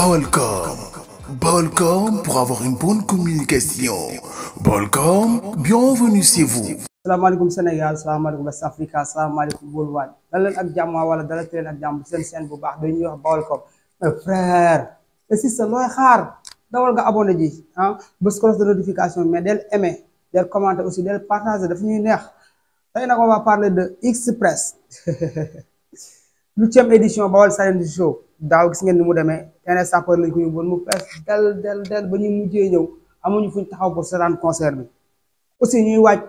Balcom. Balcom pour avoir une bonne communication. Balcom, bienvenue chez vous. salaamaaleykum Sénégal salaamaaleykum West Africa salaamaaleykum worldwide dal leen ak jàmm wala dalal leen ak jàmm seen chaîne bu baax dañuy wax Balcom frère et si sa looy xaar dawal nga abonné ji bés cloche de notification mais del aimer del commenter aussi del partager dafa ñuy neex tey nag on va parler de Express 8e édition Baol Talents Show daaw gis ngeen ni mu demee terrain Sapeur lañ ko yóbboon mu fees del ba ñu mujjee ñëw amuñu fuñ taxaw pour seetaan concert bi aussi ñuy waaj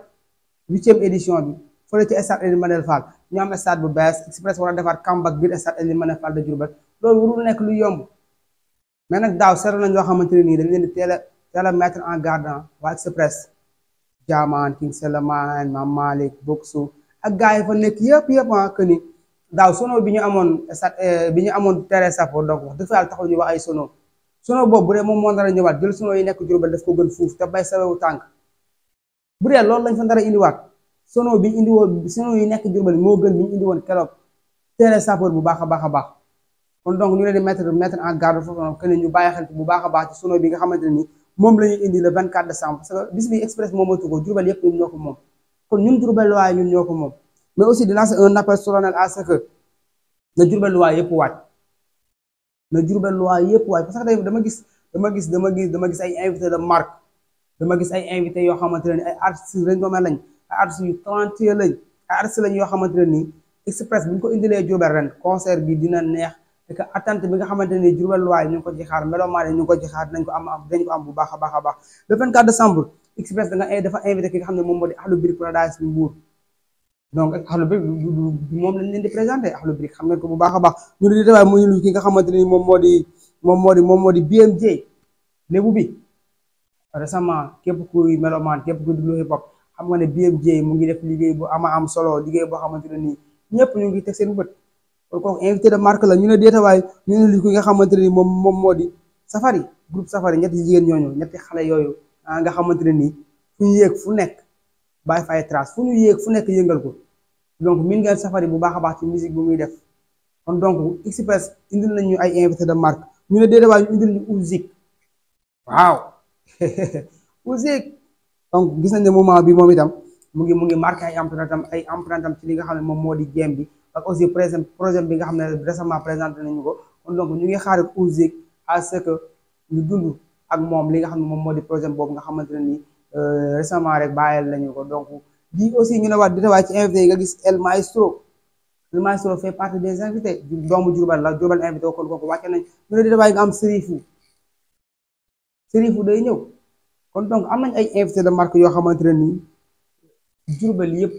8e édition bi fële ci stade Ely Manel Fall ñu am stade bu bees Express war a defaat comeback biir stade Ely Manel Fall de Diourbel loolu warul nekk lu yomb mais nag daaw seetlu nañ loo xamante ne nii dañ leen di teel a mettre en garde waa Express Jaamaan King Seleman Mam Malick Boksu ak gars yi fa nekk yëpp que ni daaw sono bi ñu amoon stade bi ñu amoon terrain Sapeur donc wax dëgg fa yàlla taxul ñu wax ay sono boobu bu dee moom moo nar a ñëwaat jël sono yi nekk Diourbel daf ko gën fuuf te bay sawewu tànk bu dee loolu lañ fa dara indiwaat sono bi ñu indi woon sono yi nekk Diourbel moo gën bi ñu indi woon keroog terrain Sapeur bu baax a baax kon donc ñu leen di mettre en garde foofu noonu que ne ñu bàyyi xel bu baax a baax ci sono bi nga xamante ne ni moom la ñuy indi le 24 décembre parce que bis bi Express moomatu ko Diourbel yëpp ñun ñoo ko moom kon ñun Diourbel waaye ñun ñoo ko moom mais aussi di lancer un appel solennel à ce que na Diourbel waaye yëpp waaj na Diourbel waaye yëpp waaj parce que tey dama gis ay invité de marque dama gis ay invité yoo xamante ne ni ay artistes renommés lañ ay artistes yu talentueux lañ ay artistes lañ yoo xamante ne nii Express bu ñu ko indilee Diourbel ren concert bi dina neex et que attente bi nga xamante ne nii Diourbel waaye ñu ngi ko ci xaar melomaan yi ñu ngi ko ci xaar dañ ko am bu baax a baax le 24 décembre Express dafa invité ki nga xam ne moom moo di Akhlou Brick Paradise bu Mbour donc Akhlou Brick moom lañ leen di présenté Akhlou Brick xam ngeen ko bu baax a baax ñu di tawaay mu ñu ki nga xamante ne nii moom moo di BMJ lébu bi récemment képp kuy melomaan képp kuy déglu hip hop xam nga ne BMJ mu ngi def liggéey bu am solo liggéey boo xamante ne nii ñëpp ñu ngi teg seen bët kon kooku invité de marque la ñu ne deetawaay ñu ne li ki nga xamante ne nii moom moo di Safari groupe Safari ñetti jigéen ñooñu ñetti xale yooyu nga xamante ne nii fu ñu yéeg fu nekk bàyyi fay trace fu ñu yéeg fu nekk yëngal ko donc min ngeen Safari bu baax a baax ci musique bu muy def kon donc Express indil nañu ay invité de marque ñu ne deetawaay ñu indil ñu Ouzik waaw Ouzik donc gis nañ ne moment bi moom itam mu ngi marqué ay empreinte am ci li nga xam ne moom moo di game bi ak aussi projet bi nga xam ne récemment présenté nañu ko kon donc ñu ngi xaar Ouzik à ce que ñu dund ak moom li nga xam ne moom moo di projet boobu nga xamante ne nii récemment rek bàyyil nañu ko donc di aussi ñu ne waat di tawaay ci invité yi nga gis El Maestro fait partie des invités doomu Diourbel la Diourbel invité ko kon kooku wàcce nañ ñu ne di tawaay nga am Serifou day ñëw kon donc am nañ ay invité de marque yoo xamante ne nii Diourbel yëpp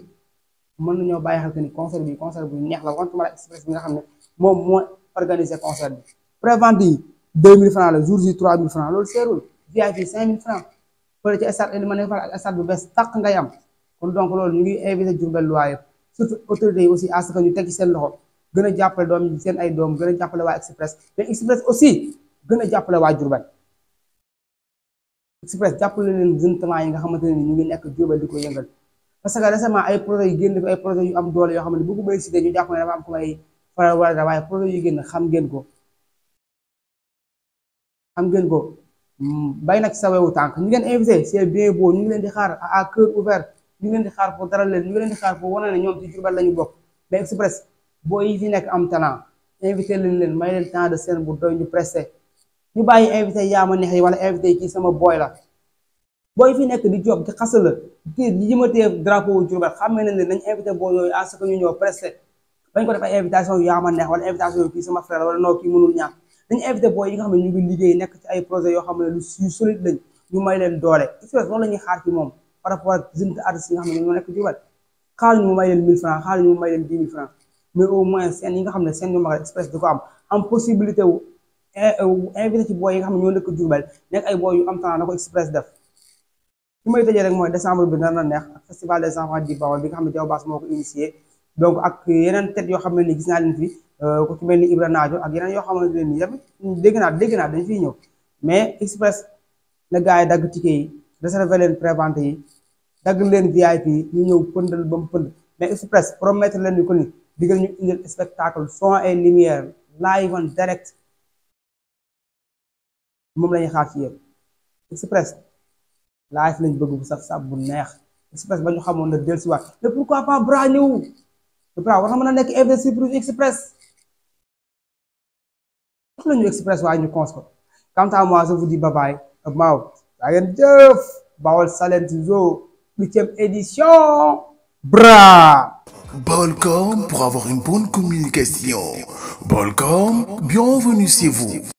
mën nañoo bàyyi xel que ni concert bu neex la wante mala Express bi nga xam ne moom moo organisé concert bi prévente yi 2000 francs la jour ji 3000 francs loolu seerul VIP 5000 francs fële ci stade Ely Manel Fall ak stade bu bees tàq ngay am kon donc loolu ñu ngi invité Diourbel lu waaye surtout autorités yi aussi à ce que ñu teg ci seen loxo gën a jàppale doom seen ay doom gën a jàppale waa Express mais Express aussi gën a jàppale waa Diourbel Express jàppale leen jeunes talents yi nga xamante ne ni ñu ngi nekk Diourbel di ko yëngal parce que récemment ay projets yu génn ay projets yu am doole yoo xam ne bu ko bëri cité ñu jàpp ne dafa am ku may faral wala waaye projet yu génn xam ngeen ko bay nag sa wewu tànk ñu ngeen invité c'est bien beau ñu ngi leen di xaar à cœur ouvert ñu ngi leen di xaar pour dara leen ñu ngi leen di xaar pour wane ne ñoom ci Diourbel la ñu bokk mais Express boo yi fi nekk am talent invité leen may leen temps de scène bu doy ñu pressé ñu bàyyi invité yaama neex yi wala invité ci sama boy la booy fi nekk di job di xasal la di jëmatee drapeau wu Diourbel xam ne nañ invité boo yooyu à ce que ñu ñëw presté bañ ko def ay invitation yu yaama neex wala invitation yu kii sama frère wala non kii mënul ñàkk dañu invité booy yi nga xam ne ñu ngi liggéey nekk ci ay projets yoo xam ne yu solide lañ ñu may leen doole Express loolu la ñuy xaar ci moom par rapport ak jeunes artistes yi nga xam ne ñoo nekk Diourbel xaar ñu mu may leen 1000 francs xaar ñu mu may leen 10 000 francs mais au moins seen yi nga xam ne seen ñu mag Express di ko am possibilité wu invité ci booy yi nga xam ne ñoo nekk Diourbel nekk ay booy yu am talent na ko Express def fi may tëjee rek mooy décembre bi nar na neex ak festival des enfants du Baol bi nga xam ne Diaw Bass moo ko initié donc ak yeneen tête yoo xam ne ni gis naa leen fi ku ci mel ni Ibra Naajo ak yeneen yoo xamante ne nii tamit dégg naa dañ fiy ñëw mais Express na gars yi dagg ticket yi réservé leen prévente yi dagg leen VIP yi ñu ñëw pëndal ba mu pënd mais Express promettre leen ni ko ni digal ñu indil spectacle son et lumière live en direct moom la ñuy xaar ci yéen. Express live lañ bëgg bu saf saf bu neex Express ba ñu xamoon na dellusiwaat mais pourquoi pas Bra ñëw Bra war na mën a nekk investi pour Express wax la ñu Express waaye ñu cons ko. Quant à moi je vous dis bye bye ak Maaw yaa ngeen jëf Baol Talents Show 8e édition Bra. Bolcom pour avoir une bonne communication. Bolcom, bienvenue chez vous.